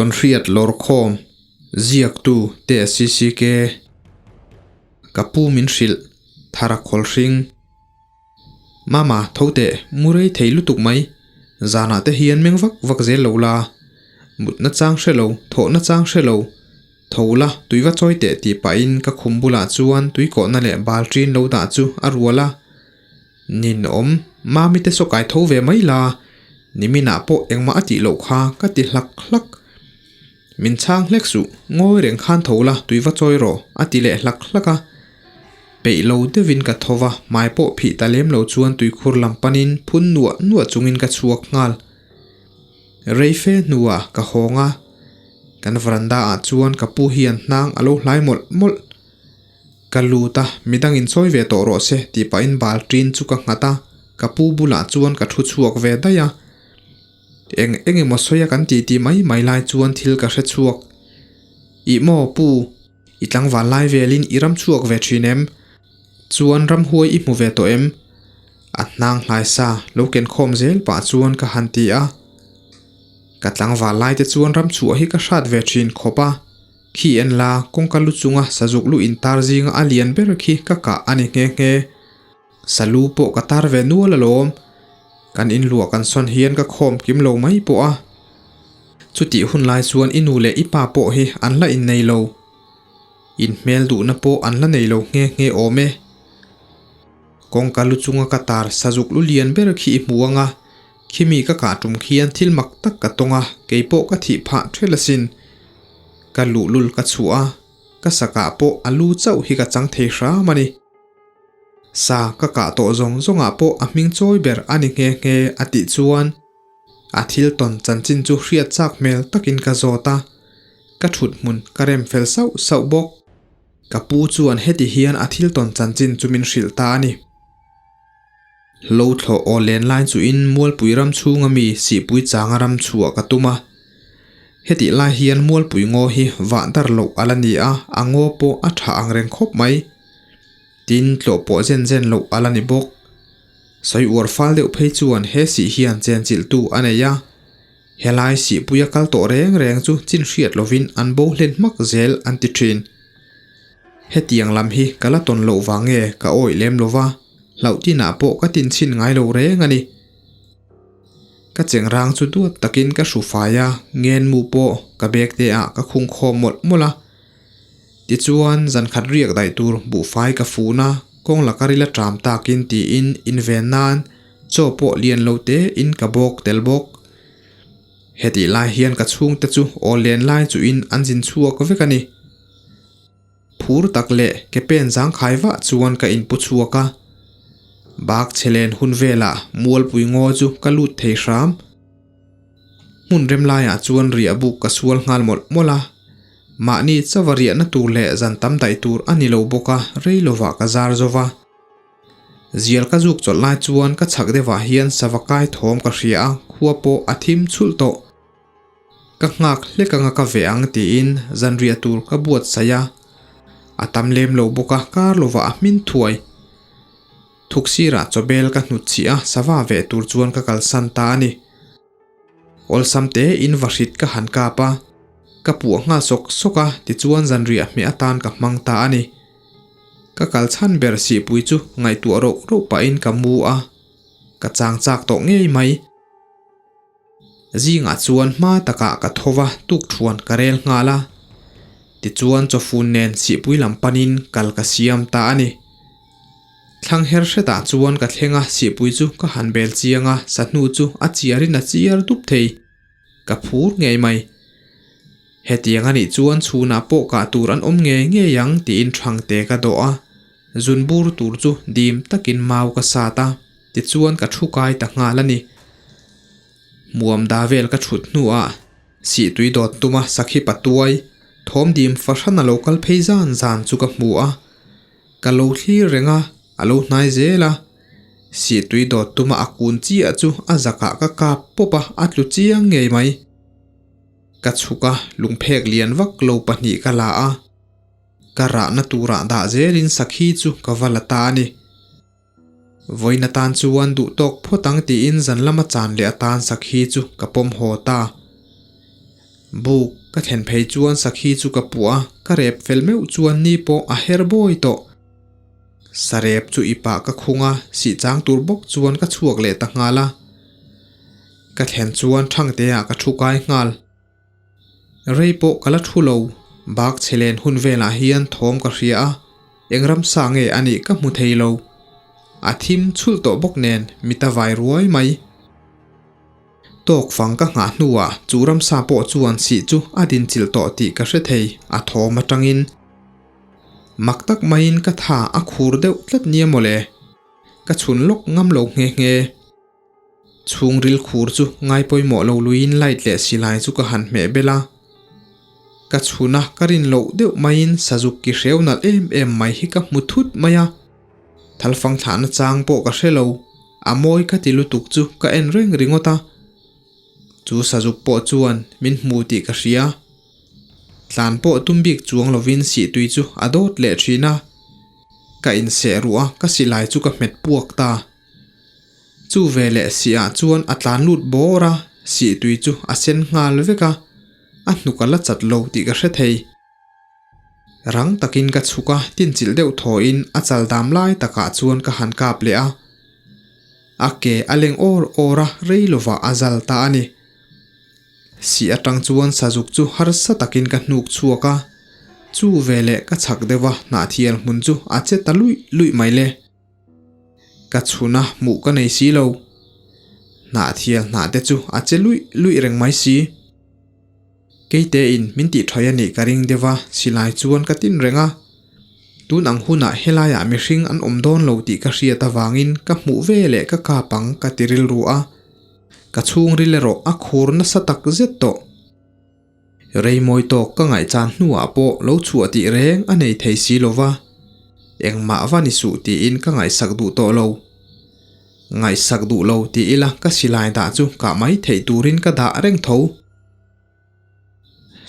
Tawnhriat lawrkhawm ziaktu TCCK Ka pu min hrilh thar a khawl hring. Mama, tho teh, mu rei thei lutuk mai. Zanah te hian meng vak vak zel lo la. Mutna chang hre lo, thawhna chang hre lo. Tho la, tui va chawi teh tih pahin ka khum bulah chuan tui kawhna leh bal ṭin lo dah chu a rual a. Ninawm, Mami te saw kai tho ve mai la, niminah pawh engmah a tih loh kha ka ti hlak hlak. Min chhang hlek suh, ngawi reng khan tho la, tui va chawi rawh, a ti leh hlak hlak a. Peih lo deuhin ka tho va, hmai pawh phih ta lem lo chuan tuikhur lam panin phun nuah nuah chungin ka chhuak nghal. Rei fe hnuah ka hawng a, kan veranda ah chuan ka pu hian hnang a lo hlai mawlh mawlh. Ka lut a, midang in chawi ve tawh rawh se tih pahin bal ṭin chu ka nghat a, ka pu bulah chuan ka thu chhuak ve daih a. Eng eng emaw sawi a kan tih tih mai mai lai chuan thil ka hre chhuak. Ih maw pu, i tlangval lai velin i ram chhuak ve ṭhin em? Chuan ramhuai i hmu ve tawh em? A hnang hlai sa lo ken khawm zel pah chuan ka han ti a. Ka tlangval lai te chuan ram chhuah hi ka hrat ve ṭhin khawp a. Khi en la, kawngka lu chunga sazuk lu intar zinga a lian ber khi ka kah a ni nghe nghe. Salu pawh ka tar ve nual alawm. Kan inluah kan sawn hian ka khawm kim lo mai pawh a. Chutih hun lai chuan i nu leh i pa pawh hi an la innei lo. In hmel duhna pawh an la nei lo nghe nghe awm e. Kawngka lu chunga ka tar sazuk lu lian ber khi i hmu ang a, khimi ka kah tum khian thil mak tak ka tawng a, kei pawh ka thih phah ṭhel asin. Ka luhlul ka chhuah a, ka sakah pawh a lu chauh hi ka chang thei hram a ni. Sa ka kah tawh zawng zawngah pawh a hming chawi ber a ni nghe nghe a tih chuan a thil tawn chanchin chu hriat chak hmel takin ka zawt a, ka thut hmun ka rem fel sauh sauh bawk. Ka pu chuan heti hian a thil tawn chanchin chu min hrilh ta a ni. Lo thlawh aw len lai chuin Mualpui ram chhunga mi Sihpui changa ram chhuah ka tum a. Hetih lai hian Mualpui ngaw hi vah dar loh a la ni a, a ngaw pawh a tha ang reng khawp mai. Tin, tlawh pawh zen zen loh a la ni bawk. Sawi uar fal deuh phei chuan he sih hian chenchilhtu a nei a. Helai sihpuia kal tawh reng reng chu chin hriat lovin an bo hlen hmak zel an ti thin. Hetiang lam hi ka la tawn loh vang nge ka awih lem lova, hlauh tinah pawh ka tinchhin ngai lo reng a ni. Ka chengrang chu duat takin ka hru fai a, ngenmu pawh ka bag te ah ka khung khawm mawlh mawlh a. Tichuan zan khat riak daih tur buhfai ka fun a, kawng laka rila ṭam takin tiin inven nan chaw pawh lian lo te in ka bawk tel bawk. Hetih lai hian ka chhungte chu aw len lai chuhin an zin chhuak vek a ni. Phur tak leh ke pen zangkhai vah chuan ka inpu chhuak a. Bak chhe len hun velah Mualpui ngaw chu ka lut thei hram. Hmun rem laiah chuan riah buk ka sual nghal mawlh mawlh a. Mahni chauha riahna tur leh zan tam daih tur a ni lo bawk a, rei lovah ka zar zo va. Zial ka zuk chawlh lai chuan ka chhak deuhah hian sava kai thawm ka hria a, khua pawh a thim chhulh tawh. Ka nghak hlek anga ka veh ang tiin zanriah tur ka buatsaih a, a tam lem lo bawk a, kar lovah a hmin thuai. Thuk sirah chawbel ka hnut chih a, sava veh tur chuan ka kalsan ta a ni. Awlsam te in vahrit ka han kap a, ka puah nghal sawk sawk a, tichuan zanriah hmeh atan ka hmang ta a ni. Ka kal chhan ber sihpui chu ngaihtuah roh roh pahin ka mu a, ka chang chak tawh ngei mai. Zingah chuan hma takah ka tho va, tukthuan ka rel nghal a. Tichuan chawfun nen sihpui lam panin kal ka siam ta a ni. Thlang her hretah chuan ka thleng a, sihpui chu ka han bel chiang a, sahnu chu a chiarin a chiar dup thei. Ka phur ngei mai. Hetiang a nih chuan chhunah pawh kah tur an awm ngei ngei ang tiin Thangte ka dawh a, zun bur tur chu dim takin mau ka sat a, tichuan ka thu kai ta nghal a ni. Hmuam da vel ka thut hnuah sihtui dawt tuma sakhi patuai thawm dim fahran a lo kal phei zan zan chu ka hmu a, ka lo thlir reng a, a lo hnai zel a. Sihtui dawt tuma a kun chiah chu a zakah ka kap pawp a, a tlu chiang ngei mai. Ka chhuk a, lungphek lian vak lo pahnih ka la a, ka rahna turah dah zelin sakhi chu ka va la ta a ni. Vawiin atan chuan duh tawk phawt ang tiin zan lama chan leh atan sakhi chu ka pawm haw ta. Buk ka thlen phei chuan sakhi chu ka puah a, ka rep fel meuh chuan ni pawh a her bawi tawh. Sarep chu i pah ka khung a, sih chang tur bawk chuan ka chhuak leh ta nghal a. Ka thlen chuan Thangtea ka thu kai nghal. Rei pawh ka la thu lo, bak chhe len hun velah hian thawm ka hria a, eng ramsa nge a nih ka hmu thei lo. A thim chhulh tawh bawk nen mit a vai ruai mai. Tawk fang ka nghah hnuah chu ramsa pawh chuan sih chu a dinchilh tawh tih ka hre thei, a thawm atangin. Mak tak maiin ka tha a khur deuh tlat nia mawle. Ka chhun lawk ngam lo nghe nghe. Chhungril khur chu ngai pawimawh lo luiin light leh silai chu ka han hmeh bel a. Ka chhun a ka rin loh deuh maiin sazuk ki hreu nalh em em mai hi ka hmu thut mai a. Thalfang thlahna chang pawh ka hre lo, a mawi ka ti lutuk chu ka en reng ringawt a. Chu sazuk pawh chuan min hmu tih ka hria. Tlan pawh tum bik chuang lovin sihtui chu a dawt leh thin a. Ka inseh ruh a, ka silai chu ka hmet puak ta. Chu ve leh sihah chuan a tlan lut bawr a, sihtui chu a sen nghal vek a, a hnuk a la chat lo tih ka hre thei. Rang takin ka chhuk a, tinchilh deuh thawhin a chal dam lai takah chuan ka han kap leh a. A ke a leng awr awr a, rei lovah a zal ta a ni. Sih atang chuan sazuk chu harsa takin ka hnuk chhuak a, chu veleh ka chhak deuh a, hnahthial hmun chu a che ta luih luih mai le. Ka chhun a, hmuh ka nei si lo. Hnahthial hnah te chu a che luih luih reng mai si. Keite in min tih thaih a nih ka ring deuh a, silai chuan ka tin reng a. Tun ang hunah helaiah mihring an awm dawn lo tih ka hriat avangin ka hmuh ve leh ka kap ang ka ti rilru a. Ka chhungril erawh a khur nasa tak zet tawh. Rei mawi tawk ka ngaihchan hnuah pawh lo chhuah tih reng a nei thei si lo va, engmah va ni suh tiin ka ngaihsak duh tawh lo. Ngaihsak duh lo ti ila ka silai dah chu kah mai theih turin ka dah reng tho.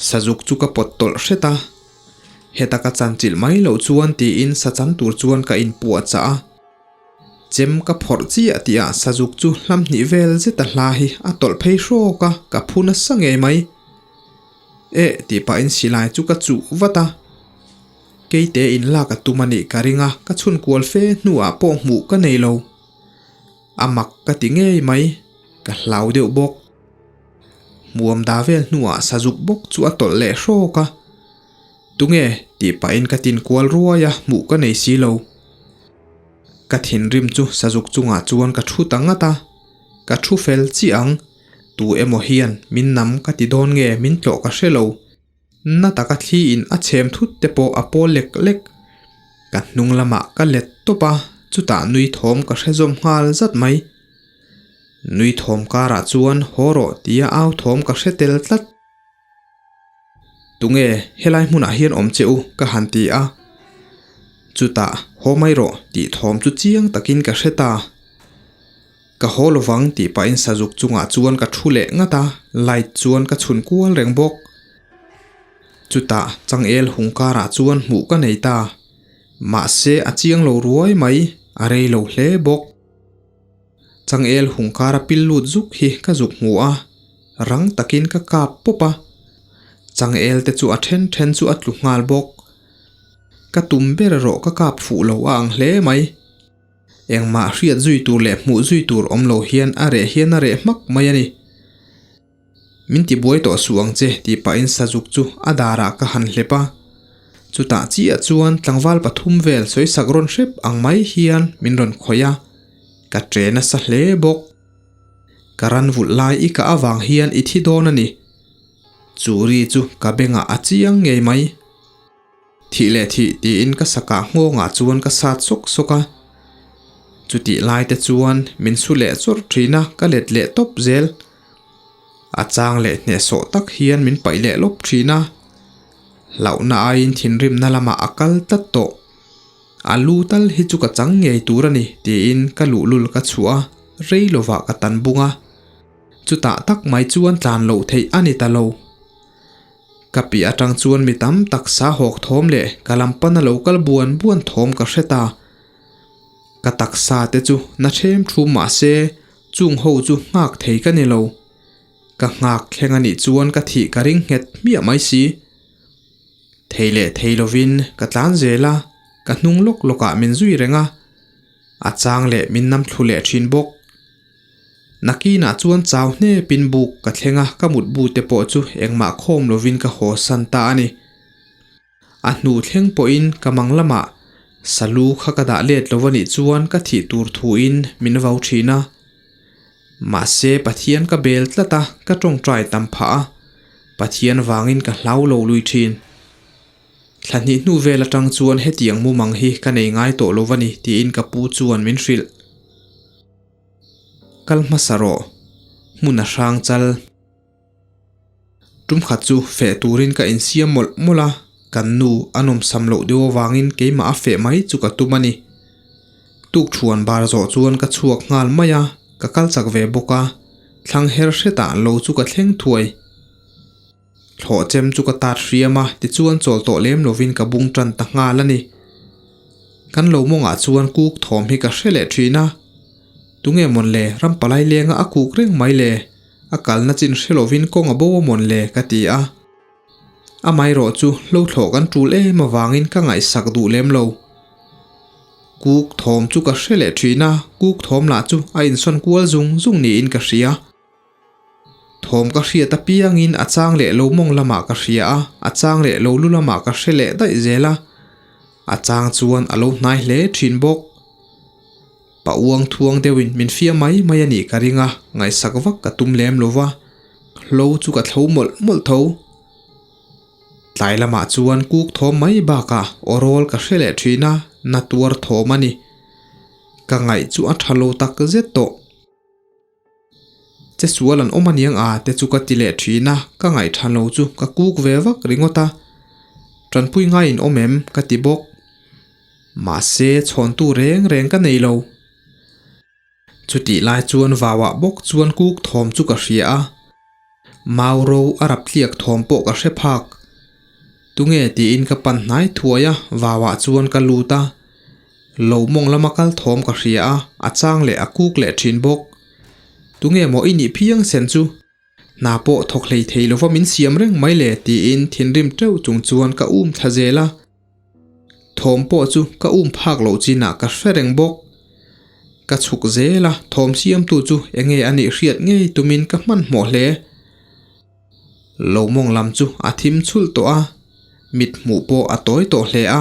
Sazuk chu ka pawt tawlh hret a, heta ka chanchilh mai loh chuan tiin sa chan tur chuan ka inpuah chah a. Chem ka phawrh chiah tihah sazuk chu hlam hnih vel zeta hla hi a tawlh phei hrawk a, ka phu nasa ngei mai. Eh tih pahin silai chu ka chuh vat a. Keite in lak a tum a nih ka ring a, ka chhun kual fe hnuah pawh hmuh ka nei lo. A mak ka ti ngei mai, ka hlau deuh bawk. Hmuam da vel hnuah sazuk bawk chu a tawlh leh hrawk a. Tunge? tih pahin ka tin kual ruai a, hmuh ka nei si lo. Ka thinrim chu sazuk chungah chuan ka thu ta ngat a, ka thu fel chiah ang. Tu emaw hian min nam ka ti dawn nge min tlawh ka hre lo. Na taka thli in a chhem thut te pawh a pawl lek lek. Ka hnung lamah ka let tawp a, chutah nui thawm ka hre zawm nghal zat mai. Nui thawm karah chuan haw rawh tia au thawm ka hre tel tlat. Tunge helai hmunah hian awm che u ka han ti a, chutah haw mai rawh tih thawm chu chiang takin ka hre ta. Ka haw lovang tih pahin sazuk chungah chuan ka thu leh ngat a, light chuan ka chhun kual reng bawk. Chutah changel hung karah chuan hmuh ka nei ta. Mahse a chiang lo ruai mai, a rei lo hle bawk. Changel hung kara pil lut zuk hi ka zuk hmu a, rang takin ka kap pawp a. Changel te chu a then then chu a tlu nghal bawk. Ka tum ber erawh ka kap fuh lo a ang hle mai. Engmah hriat zui tur leh hmuh zui tur awm lo hian a reh hian a reh hmak mai a ni. Min ti buai tawh suh ang che tih pahin sazuk chu a darah ka han hlep a. Chutah chiah chuan tlangval pathum vel sawisak rawn hrep ang mai hian min rawn khawih a, ka che nasa hle bawk. Ka ran vulh lai i kah avang hian i thi dawn a ni. Chu ri chu ka bengah a chiang ngei mai. Thih leh thih tiin ka sakah nghawngah chuan ka sat sawk sawk a. Chutih lai te chuan min su leh chawrh thin a, ka let leh tawp zel. A chang leh hnehsawh tak hian min paih leh lawp thin a. Hlauhna aiin thinrimna lamah a kal tlat tawh. A lu tal hi chu ka chang ngei tur a ni tiin ka luhlul ka chhuah a, rei lovah ka tan bung a. Chutah tak mai chuan tlan loh theih a ni ta lo. Ka piah atang chuan mi tam tak sa hawk thawm leh ka lam pana lo kal buan buan thawm ka hre ta. Ka taksa te chu na ṭhem ṭhum mah se chung ho chu nghak thei ka ni lo. Ka nghak thleng a nih chuan ka thih ka ring nghet hmiah mai si. Thei leh thei lovin ka tlan zel a, ka hnung lawk lawkah min zui reng a, a chang leh min nam thlu leh thin bawk. Nakinah chuan chau hnepin buk ka thleng a, ka mutbu te pawh chu engmah khawm lovin ka haw san ta a ni. A hnu thleng pawhin ka mang lamah salu kha ka dah let lo a nih chuan ka thih tur thuin min vau thin a. Mahse Pathian ka bel tlat a, ka tawngtai tam phah a, Pathian vangin ka hlau lo lui thin. Thla hnih hnu vel atang chuan hetiang mumang hi ka nei ngai tawh lo a ni tiin ka pu chuan min hrilh. Kal hmasa rawh, hmun a hrang chal. Tum khat chu feh turin ka insiam mawlh mawlh a, kan nu a nawmsam loh deuh avangin keimah a feh mai chu ka tum a ni. Tuk thuan bar zawh chuan ka chhuak nghal mai a, ka kal chak ve bawk a, thlang her hretah lo chu ka thleng thuai. Thlawh chem chu ka tat hriam a, tichuan chawl tawh lem lovin ka bung tan ta nghal a ni. Kan lo mawngah chuan kuk thawm hi ka hre leh thin a, tunge mawn le ram palai lenga a kuk reng mai le? A kalna chin hre lovin kawng a bo a mawn le ka ti a. Amaherawh chu hlo thlawh kan tul em avangin ka ngaihsak duh lem lo. Kuk thawm chu ka hre leh thin a, kuk thawm lah chu a insawn kual zung zung niin ka hria. Thawm ka hriat apiangin a chang leh lo mawng lamah ka hria a, a chang leh lo lu lamah ka hre leh daih zel a. A chang chuan a lo hnai hle thin bawk. Pa uang thuang deuhin min fiam mai mai a nih ka ring a, ngaihsak vak ka tum lem lo va, hlo chu ka thlo mawlh mawlh tho. Tlai lamah chuan kuk thawm mai bakah aw rawl ka hre leh thin a, na tuar thawm a ni. Ka ngaih chu a tha lo tak zet tawh. Che sual an awm aniang a te chu ka ti leh thin a, ka ngaih tha lo chu ka kuk ve vak ringawt a. Tanpui ngaiin awm em? ka ti bawk. Mahse chhawntu reng reng ka nei lo. Chutih lai chuan vauah bawk chuan kuk thawm chu ka hria a. Mau ro a rap tliak thawm pawh ka hre phak. Tunge tiin ka pan hnai thuai a, vauah chuan ka lut a. Lo mawng lama kal thawm ka hria a, a chang leh a kuk leh thin bawk. Tunge maw i nih phiang sen chu? Hna pawh thawk hlei thei lova min siam reng mai le tiin thinrim teuh chung chuan ka um thla zel a. Thawm pawh chu ka um phak loh chinah ka hre reng bawk. Ka chhuk zel a, thawm siamtu chu enge a nih hriat ngei tumin ka hmanhmawh hle. Lo mawng lam chu a thim chhulh tawh a, mit hmuh pawh a tawi tawh hle a.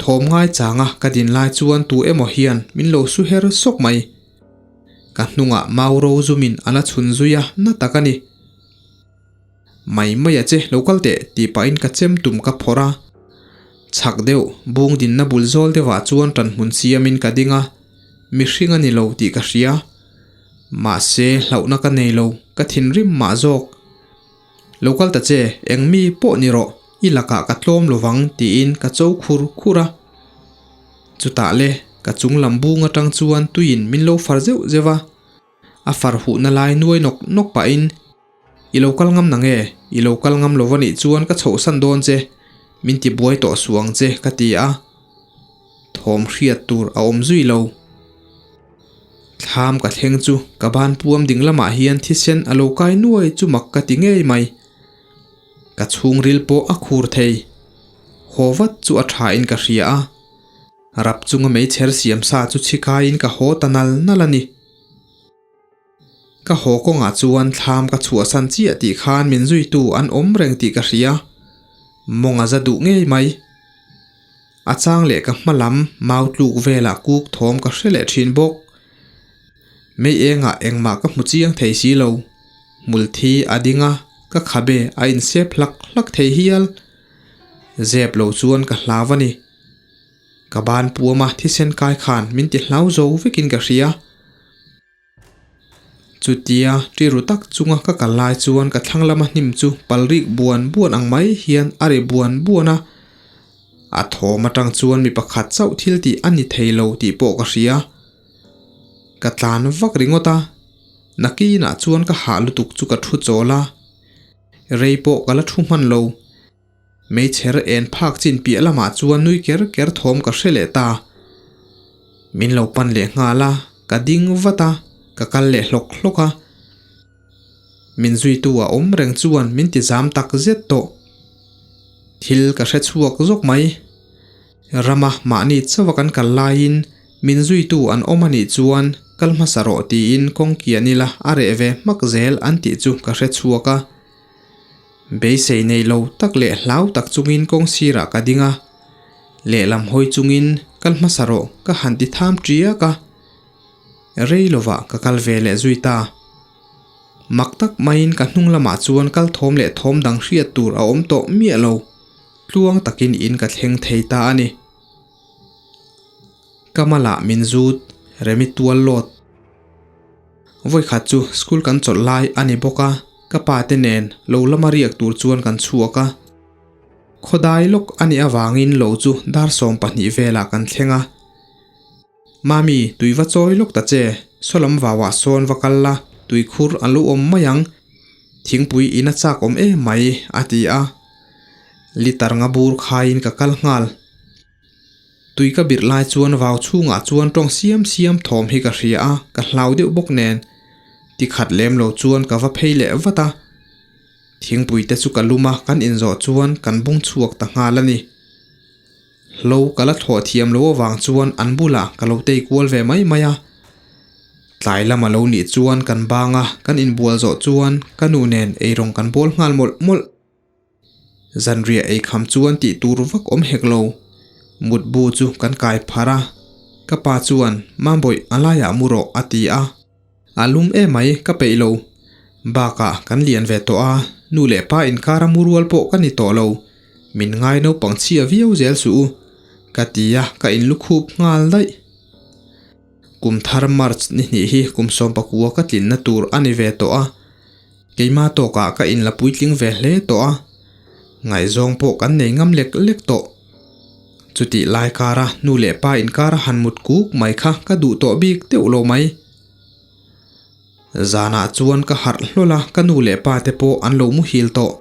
Thawm ngai changa ka din lai chuan tu emaw hian min lo su her sawk mai. Ka hnungah mau ro zumin a la chhun zui a, na tak a ni. Mai mai a che, lo kal teh tih pahin ka chem tum ka phawrh a. Chhak deuh, bung dinna bul zawl deuhah chuan ṭan hmun siamin ka ding a, mihring a ni lo tih ka hria. Mahse, hlauhna ka nei lo, ka thinrim mah zawk. Lo kal ta che, eng mi pawh ni rawh, i lakah ka tlawm lovang tiin ka cho khur khur a. Chutah le, ka chung lam bung atang chuan tuiin min lo far zeuh zeuh a. A far huhna lai nuai nawk nawk pahin, I lo kal ngam nang e, i lo kal ngam lo va nih chuan ka chhohsan dawn che, min ti buai tawh suh ang che ka ti a. Thawm hriat tur a awm zui lo. Thlam ka thleng chu ka ban puam ding lamah hian thisen a lo kai nuai chu mak ka ti ngei mai. Ka chhungril pawh a khur thei. Haw vat chu a tha in ka hria a. Rap chunga meichher siam sa chu chhikaiin ka haw ta nal nal a ni. Ka haw kawngah chuan thlam ka chhuahsan chiah tih khan min zuitu an awm reng tih ka hria. Mawng a za duh ngei mai. A chang leh ka hma lam mau tluk velah kuk thawm ka hre leh thin bawk. Mei engah engmah ka hmu chiang thei si lo. Hmul thi a ding a, ka khabe a insep hlak hlak thei hial. Zep lo chuan ka hlau a ni. Ka ban puama thisen kai khan min ti hlau zo vekin ka hria. Chutia ṭiru tak chunga ka kal lai chuan ka thlang lama hnim chu pal rik buan buan ang mai hian a ri buan buan a. A thawm atang chuan mi pakhat chauh thil tih a ni thei lo tih pawh ka hria. Ka tlan vak ringawt a, nakinah chuan ka hah lutuk chu ka thu chawl a. Rei pawh ka la thu hman lo. Meichher en phak chin piah lamah chuan nui ker ker thawm ka hre leh ta. Min lo pan leh nghal a, ka ding vat a, ka kal leh hlawk hlawk a. Min zuitu a awm reng chuan min ti zam tak zet tawh. Thil ka hre chhuak zawk mai. Rama mahni chauha kan kal laiin min zuitu an awm a nih chuan kal hmasa rawh tiin kawng kian ila a reh ve hmak zel an tih chu ka hre chhuak a. Beisei nei lo tak leh hlau tak chungin kawng sirah ka ding a, lehlam hawi chungin kal hmasa rawh ka han ti tham tiak a. Rei lovah ka kal ve leh zui ta. Mak tak maiin ka hnung lamah chuan kal thawm leh thawm dang hriat tur a awm tawh miah lo. Tluang takin in ka thleng thei ta a ni. Ka malah min zut Remi tual lawt. Vawikhat chu school kan chawlh lai a ni bawk a, ka pa te nen lo lama riak tur chuan kan chhuak a. Khawdai lawk a nih avangin lo chu dar 12 velah kan thleng a. Mami, tui va chawi lawk ta che, saw lam vauah sawn va kal la, tui khur a lo awm mai ang. Thingpui in a chak awm em mai, a ti a. Litre nga bur khaiin ka kal nghal. Tui ka birh lai chuan vau chhungah chuan tawng siam siam thawm hi ka hria a, ka hlau deuh bawk nen. Tikhat lem lo chuan ka va phei leh vat a. Thingpui te chu ka lum a, kan inzawh chuan kan bung chhuak ta nghal a ni. Hlo ka la thlawh thiam lo avang chuan an bulah ka lo tei kual ve mai mai a. Tlai lama lo nih chuan kan bang a, kan inbual zawh chuan ka nu nen eirawng kan bawl nghal mawlh mawlh. Zanriah ei kham chuan tih tur vak awm hek lo. Mutbu chu kan kai pharh a, ka pa chuan Mambawih a laiah mu rawh a ti a. A lum emai ka peih lo. Bakah kan lian ve tawh a, nu leh pa inkara mu rual pawh ka ni tawh lo. Min ngai naupang chhia viau zel suh u. Ka ti a, ka inlukhup nghal daih. Kum thar March ni hnih hi kum 19 ka tlinna tur a ni ve tawh a, keima tawkah ka inla puitling ve hle tawh a, ngaihzawng pawh kan nei ngam lek lek tawh. Chutih lai kara nu leh pa inkara han mut kuk mai kha ka duh tawh bik deuh lo mai. Zanah chuan ka harh hlawl a, ka nu leh pa te pawh an lo muhil tawh.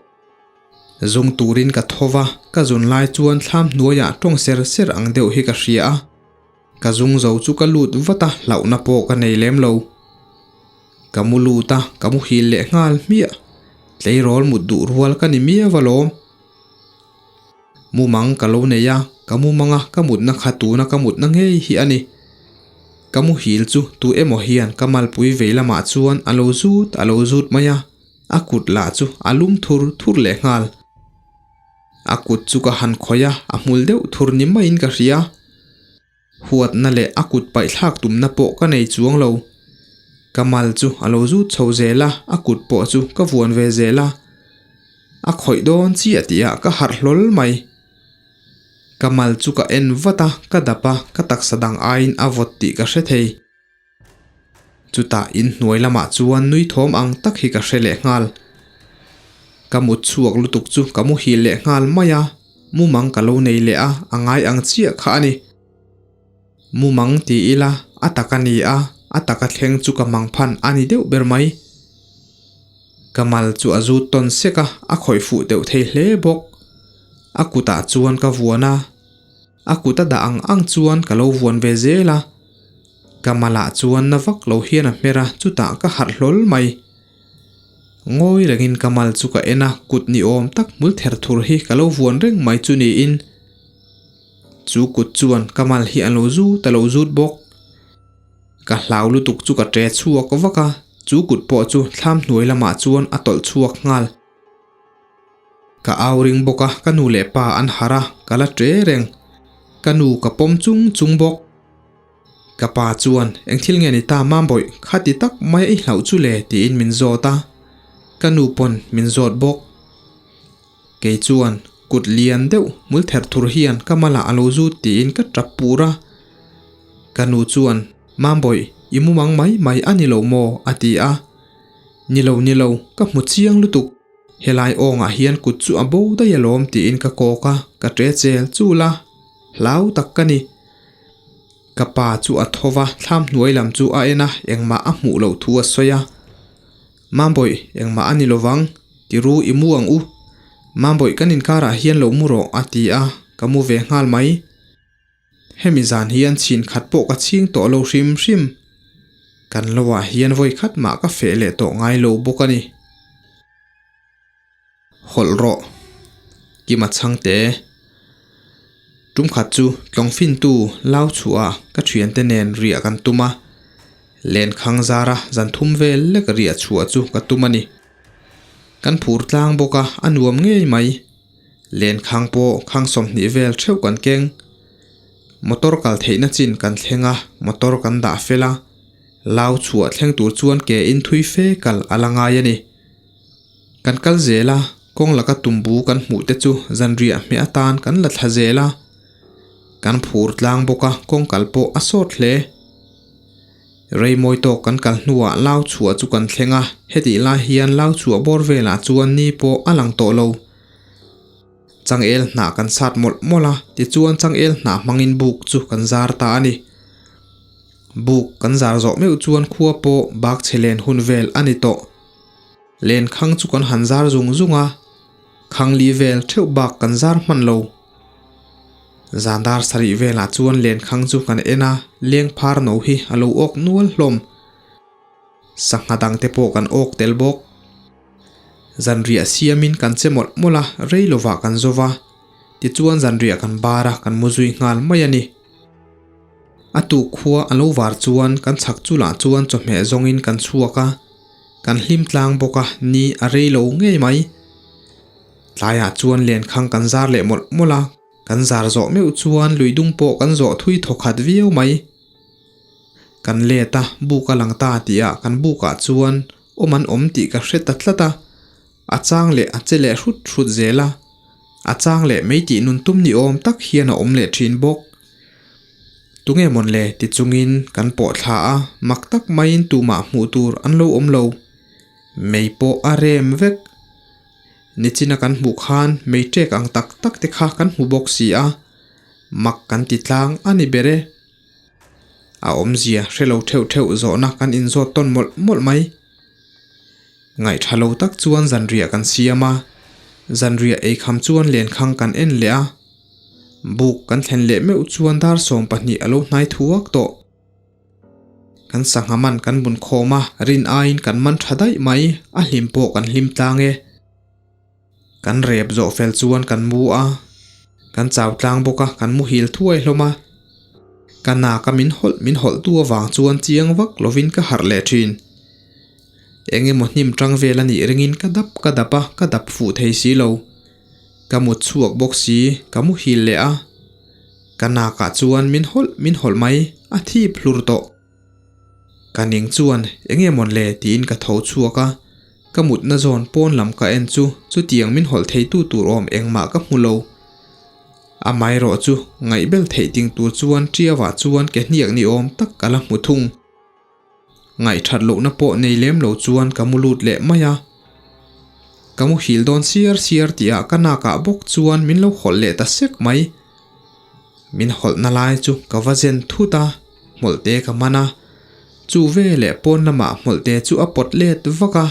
Zung turin ka tho va, ka zun lai chuan thlam hnuaiah tawng ser ser ang deuh hi ka hria a. Ka zung zo chu ka lut vat a, hlauhna pawh ka nei lem lo. Ka mu lut a, ka muhil leh nghal hmiah. Tleirawl mut duh rual ka ni miau alawm. Mumang ka lo nei a, ka mumang a, ka mutna kha tuna ka mutna ngei hi a ni. Ka muhil chu tu emaw hian ka malpui vei lamah chuan a lo zut a lo zut mai a, a kut lah chu a lum thur thur leh nghal. A kut chu ka han khawih a, a hmul deuh thur ni maiin ka hria. Huatna leh a kut paihthlak tumna pawh ka nei chuang lo. Ka mal chu a lo zut chho zel a, a kut pawh chu ka vuan ve zel a. A khawih dawn chiah tihah ka harh hlawl mai. Ka mal chu ka en vat a, ka dap a, ka taksa dang aiin a vawt tih ka hre thei. Chutah inhnuai lamah chuan nui thawm ang tak hi ka hre leh nghal. Ka mut chhuak lutuk chu ka muhil leh nghal mai a, mumang ka lo nei leh a, a ngai ang chiah kha a ni. Mumang ti ila a tak a ni a, a taka thleng chu ka mang phan a ni deuh ber mai. Ka mal chu a zut tawn sek a, a khawih fuh deuh thei hle bawk. A kutah chuan ka vuan a. A kut a dah ang ang chuan ka lo vuan ve zel a, ka malah chuan na vak lo hian a hmer a, chutah ka harh hlawl mai. Ngawi rengin ka mal chu ka en a, kut ni awm tak hmul ther thur hi ka lo vuan reng mai chu niin. Chu kut chuan ka mal hi a lo zut a lo zut bawk. Ka hlau lutuk chu ka ṭe chhuak vak a, chu kut pawh chu thlam hnuai lamah chuan a tawlh chhuak nghal. Ka au ring bawk a, ka nu leh pa an harh a, ka la ṭe reng. Ka nu ka pawm chung chung bawk. Ka pa chuan, Eng thil nge ni ta Mambawih, khati tak mai i hlauh chu le? tiin min zawt a. Ka nu pawn min zawt bawk. Kei chuan, Kut lian deuh hmul ther thur hian ka malah a lo zut tiin ka ṭap pur a. Ka nu chuan, Mambawih, i mumang mai mai a ni lo maw? a ti a. Ni lo, ni lo, ka hmu chiang lutuk. Helai awngah hian kut chu a bo daih alawm tiin ka kawk a, ka ṭe chel chul a, hlau tak ka ni. Ka pa chu a tho va, thlam hnuai lam chu a en a, engmah a hmuh loh thu a sawi a. Mambawih, engmah a ni lovang, ti ru i mu ang u. Mambawih kan inkarah hian lo mu rawh a ti a, ka mu ve nghal mai. Hemi zan hian chhin khat pawh ka chhing tawh lo hrim hrim. Kan lo ah hian vawi khat mah ka feh leh tawh ngai lo bawk a ni. Hawlh rawh. Kima chhangte. Tum khat chu tlawng fintu lau chhuah ka thiante nen riah kan tum a, lenkhang zara zan thum vel lek riah chhuah chu ka tum a ni. Kan phur tlang bawk a, a nuam ngei mai. Lenkhang pawh khang 20 vel theuh kan keng. Motor kal theihna chin kan thleng a, motor kan dah fel a, lau chhuah thleng tur chuan ke in thui fe kal a la ngai a ni. Kan kal zel a, kawng laka tumbu kan hmuh te chu zanriah hmeh atan kan la thla zel a. Kan phur tlang bawk a, kawng kal pawh a sawt hle. Rei mawi tawk kan kal hnuah lau chhuah chu kan thleng a, hetih lai hian lau chhuah bawr velah chuan ni pawh a lang tawh lo. Changel hnah kan sat mawlh mawlh a, tichuan changel hnah hmangin buk chu kan zar ta a ni. Buk kan zar zawh meuh chuan khua pawh bak chhe len hun vel a ni tawh. Len khang chu kan han zar zung zung a, khang li vel theuh bak kan zar hman lo. Zan dar sarih velah chuan len khang chu kan en a, leng phar no hi a lo awk nual hlawm. Sangha dang te pawh kan awk tel bawk. Zanriah siamin kan che mawlh mawlh a, rei lovah kan zo va, tichuan zanriah kan bar a, kan mu zui nghal mai a ni. A tuk khua a lo var chuan kan chhak chulah chuan chawhmeh zawngin kan chhuak a, kan hlim tlang bawk a, ni a rei lo ngei mai. Tlaiah chuan lenkhang kan zar leh mawlh mawlh a, kan zar zawh meuh chuan lui dung pawh kan zawh thui thawkhat viau mai. Kan let a, buk a lang ta tih ah kan bukah chuan awm an awm tih ka hre ta tlat a, a chang leh a che leh hrut hrut zel a, a chang leh mei tih nun tum ni awm tak hian a awm leh thin bawk. Tunge mawn le ti chungin kan pawh thla a, mak tak maiin tumah hmuh tur an lo awm lo. Mei pawh a rem vek. Nichina kan hmuh khan mei ṭek ang tak tak te kha kan hmu bawk si a, mak kan ti tlang a ni ber e. A awmzia hre lo theuh theuh zawhna kan inzawt tawn mawlh mawlh mai. Ngaihṭha lo tak chuan zanriah kan siam a, zanriah eikham chuan lenkhang kan en leh a. Buk kan thlen leh meuh chuan dar 20 a lo hnai thuak tawh. Kan sangha man kan bun khawm a, rin aiin kan man ṭha daih mai, a hlim pawh kan hlim tlang e. Kan rep zawh fel chuan kan mu a, kan chau tlang bawk a, kan muhil thuai hlawm a. Ka naka min hawlh min hawlh tu avang chuan chiang vak lovin ka harh leh thin. Eng emaw hnim tang vel a nih ringin ka dap ka dap a, ka dap fuh thei si lo. Ka mut chhuak bawk si, ka muhil leh a. Ka nakah chuan min hawlh min hawlh mai, a thip hlur tawh. Ka ning chuan eng nge mawn le tiin ka tho chhuak a, ka mutna zawn pawn lam ka en chu chutiang min hawlh theitu tur awm engmah ka hmu lo. Amaherawh chu ngaihbel theih ting tur chuan Ṭiavah chuan ke hniak ni awm tak ka la hmu thung. Ngaihthat lohna pawh nei lem lo chuan ka mu lut leh mai a. Ka muhil dawn siar siar tihah ka nakah bawk chuan min lo hawlh leh ta sek mai. Min hawlhna lai chu ka va zen thut a, hmawlhte ka man a. Chu veleh pawn lamah hmawlhte chu a pawt let vak a,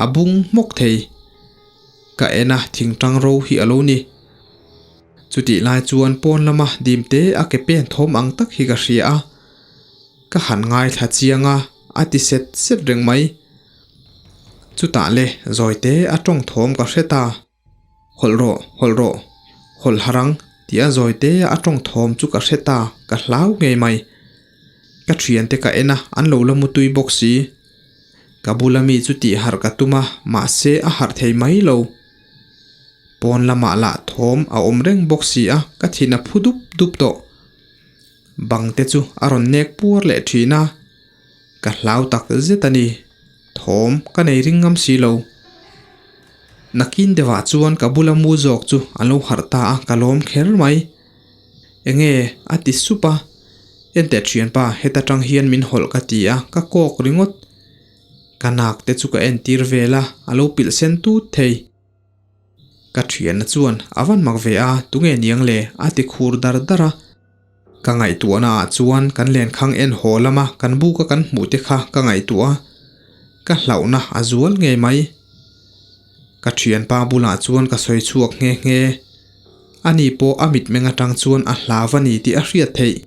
a bung hmawk thei. Ka en a, thingtang ro hi a lo ni. Chutih lai chuan pawn lama dimte a ke pen thawm ang tak hi ka hria a. Ka han ngaithla chiang a, a ti set set reng mai. Chutah le zawite a tawng thawm ka hre ta. Hawlh rawh, hawlh rawh, hawlh harang tih a zawite a tawng thawm chu ka hre ta, ka hlau ngei mai. Ka thiante ka en a, an lo la mutui bawk si. Ka bula mi chu tih harh ka tum a, mahse a harh thei mai lo. Pawn lamah lah thawm a awm reng bawk si a, ka thin a phu dup dup tawh. Bang te chu a rawn nek puar leh thin a, ka hlau tak zet a ni. Thawm ka nei ring ngam si lo. Nakin deuhah chuan ka bula mu zawk chu an lo harh ta a, ka lawm kher mai. Enge a ti sup a, Enteh thianpa heta tang hian min hawlh ka ti a, ka kawk ringawt. Ka nak te chu ka entir vel a, a lo pilh sen tut thei. Ka thianna chuan a van mak ve a, tunge niang le? a ti khur dar dar a. Ka ngaihtuahna ah chuan kan lenkhang en haw lama kan buka kan hmuh te kha ka ngaihtuah a, ka hlauhna a zual ngei mai. Ka thianpa bulah chuan ka sawi chhuak nghe nghe. Ani pawh a mitmeng atang chuan a hlau a ni tih a hriat theih.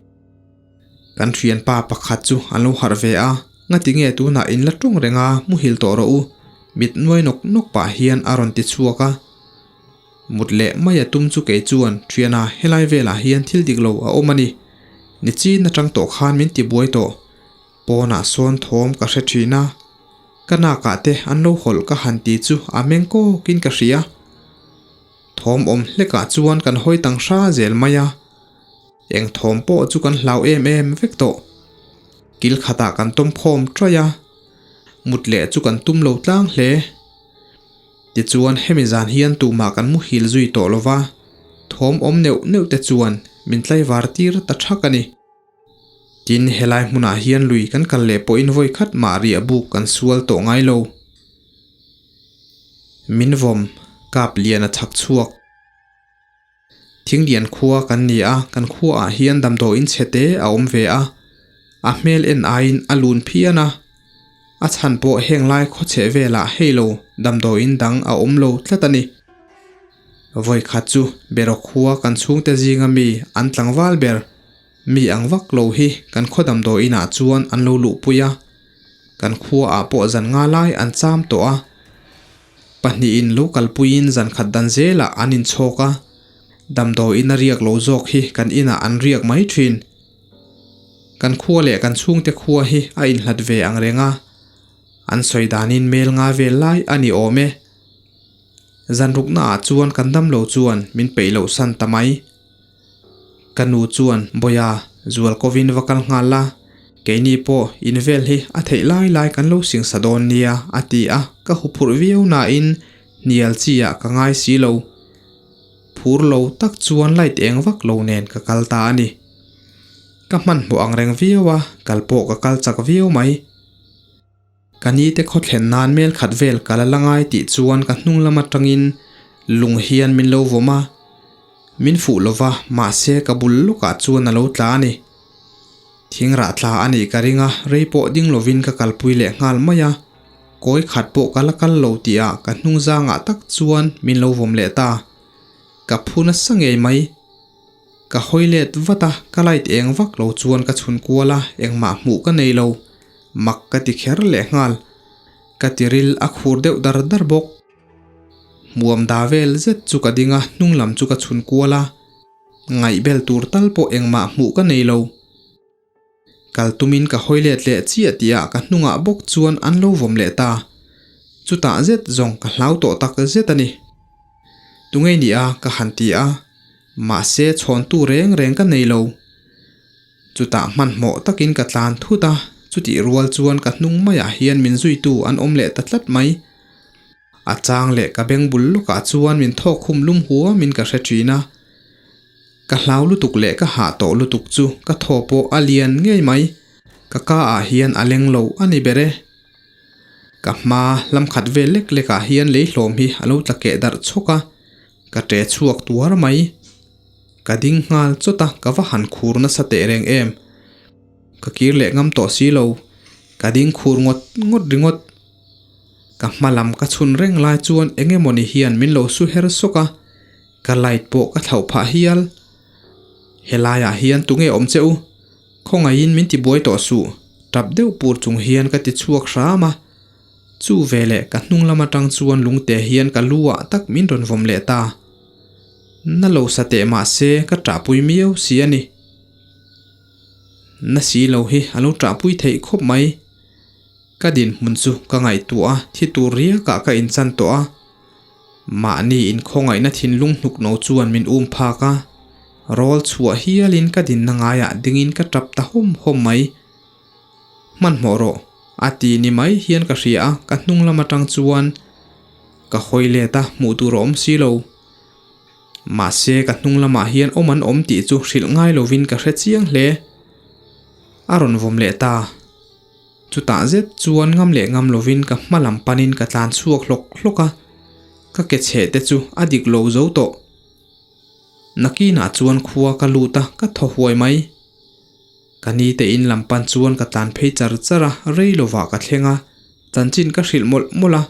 Kan thianpa pakhat chu an lo harh ve a, Ngati nge tunah in la tawng reng a, muhil tawh rawh u. Mit nuai nawk nawk pah hian a rawn ti chhuak a. Mut leh mai a tum chu kei chuan thiana helai velah hian thil dik lo a awm a ni. Nichin atang tawh khan min ti buai tawh. Pawnah sawn thawm ka hre thin a. Ka nakah te an lo hawlh ka han ti chu a meng kawkin ka hria. Thawm awm hlekah chuan kan hawi tang hra zel mai a. Eng thawm pawh chu kan hlau em em vek tawh. Kil khatah kan tawm khawm ṭaih a. Mut leh chu kan tum lo tlang hle. Tichuan hemi zan hian tumah kan muhil zui tawh lo va, thawm awm neuh neuh te chuan min tlaivar tir ta thak a ni. Tin, helai hmunah hian lui kan kal leh pawhin vawi khat mah riah buk kan sual tawh ngai lo. Min vawm, kap lian a chhak chhuak. Thinglian khua kan ni a, kan khuaah hian damdawiin chhe te a awm ve a, a hmel en aiin a lun phian a, a chhan pawh heng lai khawchheh velah hei lo damdawiin dang a awm lo tlat a ni. Vawi khat chu Beraw khua kan chhungte zinga mi an tlangval ber, mi ang vak lo hi kan khaw damdawiinah chuan an lo luhpui a, kan khuaah pawh zan nga lai an cham tawh a. Pahnihin lo kalpuiin zan khat dan zelah an inchhawk a, damdawiin a riak lo zawk hi kan inah an riak mai thin. Kan khua leh kan chhungte khua hi a inhlat ve ang reng a, an sawi danin mel nga vel lai a ni awm e. Zan ruknaah chuan kan damlo chuan min peih loh san ta mai. Ka nu chuan, Bawia, zual kovin va kal nghal la, keini pawh in vel hi a theih lai lai kan lo singsa dawn nia, a ti a, ka huphurh viau nain hnial chi ah ka ngai si lo. Phur lo tak chuan light eng vak lo nen ka kal ta a ni. Ka hmanhmawh ang reng viau a, kal pawh ka kal chak viau mai. Ka ni te khawthlen nan mel khat vel ka la la ngai tih chuan ka hnung lam atangin lung hian min lo vawm a, min fuh lo va mahse ka bul lawkah chuan a lo tla a ni. Thing rah tla a nih ka ring a, rei pawh ding lovin ka kalpui leh nghal mai a, kawi khat pawh ka la kal lo tihah ka hnung zangah tak chuan min lo vawm leh ta. Ka phu nasa ngei mai. Ka hawi let vat a, ka light eng vak lo chuan ka chhun kual a, engmah hmuh ka nei lo. Mak ka ti kher leh nghal. Ka tiril a khur deuh dar dar bawk. Hmuam da vel zet chu ka ding a, hnung lam chu ka chhun kual a. Ngaihbel tur tal pawh engmah hmuh ka nei lo. Kal tumin ka hawi let leh chiah tihah ka hnungah bawk chuan an lo vawm leh ta. Chutah zet zawng ka hlau tawh tak zet a ni. Tungei ni a ka han ti a, mahse chhawntu reng reng ka nei lo. Chutah hmanhmawh takin ka tlan thut a, chutih rual chuan ka hnung maiah hian min zuitu an awm leh ta tlat mai. A chang leh ka beng bul lawkah chuan min thawk khum lum huamin ka hre thin a. Ka hlau lutuk leh ka hah tawh lutuk chu ka thaw pawh a lian ngei mai. Ka ka ah hian a leng lo a ni ber e. Ka hma lam khat vel lek lek ah hian lei hlawm hi a lo tla keh darh chhawk a, ka ṭe chhuak tuar mai. Ka ding nghal chawt a, ka va han khur nasa teh reng em. Ka kir leh ngam tawh si lo, ka ding khur ngawt ngawt ringawt. Ka hma lam ka chhun reng lai chuan eng emawni hian min lo su her sawk a. Ka light pawh ka thlauh phah hial. Helaiah hian tunge awm che u? Khawngaihin min ti buai tawh suh, tap deuh pur chung hian ka ti chhuak hram a. Chu veleh ka hnung lam atang chuan lungte hian ka lu ah tak min rawn vawm leh ta. Na lo sa teh mah se ka ṭahpui miau si a ni. Na si lo hi a lo ṭahpui theih khawp mai. Ka dinhmun chu ka ngaihtuah a, thi tur riakah ka inchan tawh a. Mahni inkhawngaihna thinlung hnuk no chuan min um phak a, rawl chhuah hialin ka dinna ngaiah dingin ka tap ta hawm hawm mai. Hmanhmawh rawh, a ti ni mai hian ka hria a, ka hnung lam atang chuan ka hawi let a, hmuh tur a awm si lo. Mahse ka hnung lamah hian awm an awm tih chu hrilh ngai lovin ka hre chiang hle. A rawn vawm leh ta. Chutah zet chuan ngam leh ngam lovin ka hma lam panin ka tlan chhuak hlawk hlawk a, ka ke chheh te chu a dik lo zo tawh. Nakinah chuan khua ka lut a, ka thaw huai mai. Ka ni te in lam pan chuan ka tlan phei char char a, rei lovah ka thleng a, chanchin ka hrilh mawlh mawlh a.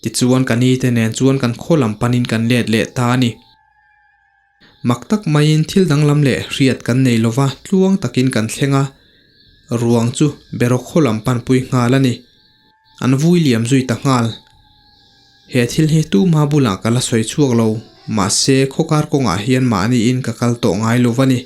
Tichuan ka ni te nen chuan kan khaw lam panin kan let leh ta a ni. Mak tak maiin thil danglam leh hriat kan nei lova tluang takin kan thleng a, ruang chu Berawkhaw lam panpui nghal a ni. An vui liam zui ta nghal. He thil hi tuma bulah ka la sawi chhuak lo, mahse khawkar kawngah hian mahniin ka kal tawh ngai lo va ni.